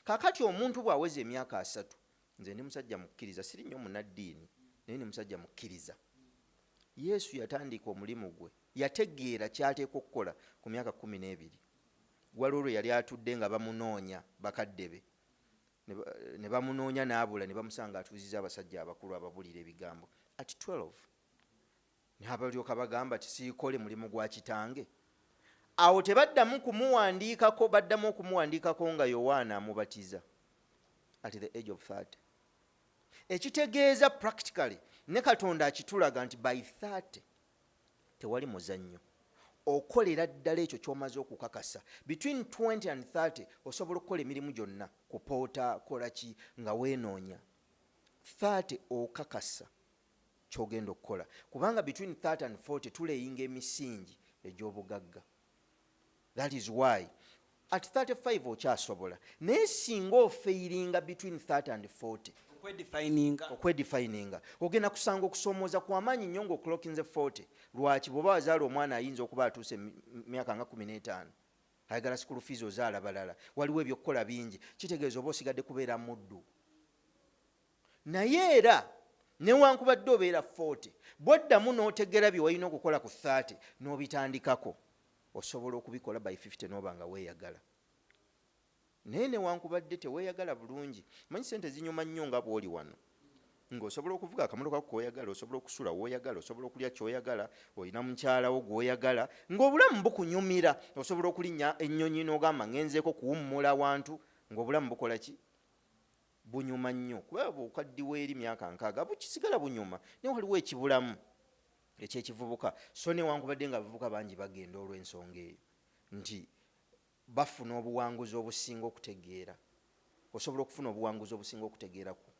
Kakati omuntu bw'aweza emyaka 30, nze ndi musajja mukkiriza, siri nnyo munaddiini, naye ndi musajja mukkiriza. Yesu yatandika omulimu gwe, yategeera kyateekwa okukola ku myaka 12. Waliwo lwe yali atudde nga bamunoonya bakadde be, ne bamunoonya n'abula, ne bamusanga atuuziza abasajja abakulu ababulira ebigambo at 12. Nabalyoka bagamba ti, "Siikole mulimu gwa kitange?" Awo tebaddamu kumuwandiikako, baddamu okumuwandiikako nga Yowaana amubatiza at the age of 30. Ekitegeeza practically ne Katonda akitulaga nti by 30 tewali muzannyo, okolera ddala ekyo ky'omaze okukakasa. Between 20 and 30 osobola okukola emirimu gyonna, kupoota, kola ki nga weenoonya. 30 okakasa kyogenda okukola, kubanga between 30 and 40 tuleyinga emisingi egy'obugagga. That is why at 35 okyasobola, naye singa ofailinga between 30 and 40 okwedefininga, okwedefininga, ogenda kusanga okusoomooza kwamaanyi nnyo ng'oclockinze 40. Lwaki? Bw'oba wazaala omwana, ayinza okuba atuuse myaka nga 15, ayagala school fees, ozaala balala, waliwo ebyokukola bingi. Kitegeeza oba osigadde kubeera muddu. Naye era newankubadde obeera 40, bwoddamu n'otegera bye walina okukola ku 30 n'obitandikako, osobola okubikola by 50 n'oba nga weeyagala. Naye newankubadde teweeyagala bulungi, manyi sente zinyuma nnyo nga bw'oli wano ng'osobola okuvuga akamotoka ko koyagala, osobola okusula w'oyagala, osobola okulya ky'oyagala, olina mukyalawo gw'oyagala, ng'obulamu bukunyumira, osobola okulinnya ennyonyi n'ogamba, "Ngenzeeko kuwummula wantu," ng'obulamu bukola ki? Bunyuma nnyo. Kuba bwokaddiwa eri myaka 60, bukisigala bunyuma, naye waliwo ekibulamu ekyekivubuka. So newankubadde nga abavubuka bangi bagenda olw'ensonga eyo nti bafuna obuwanguzi obusinga okutegeera, osobola okufuna obuwanguzi obusinga okutegeeraku.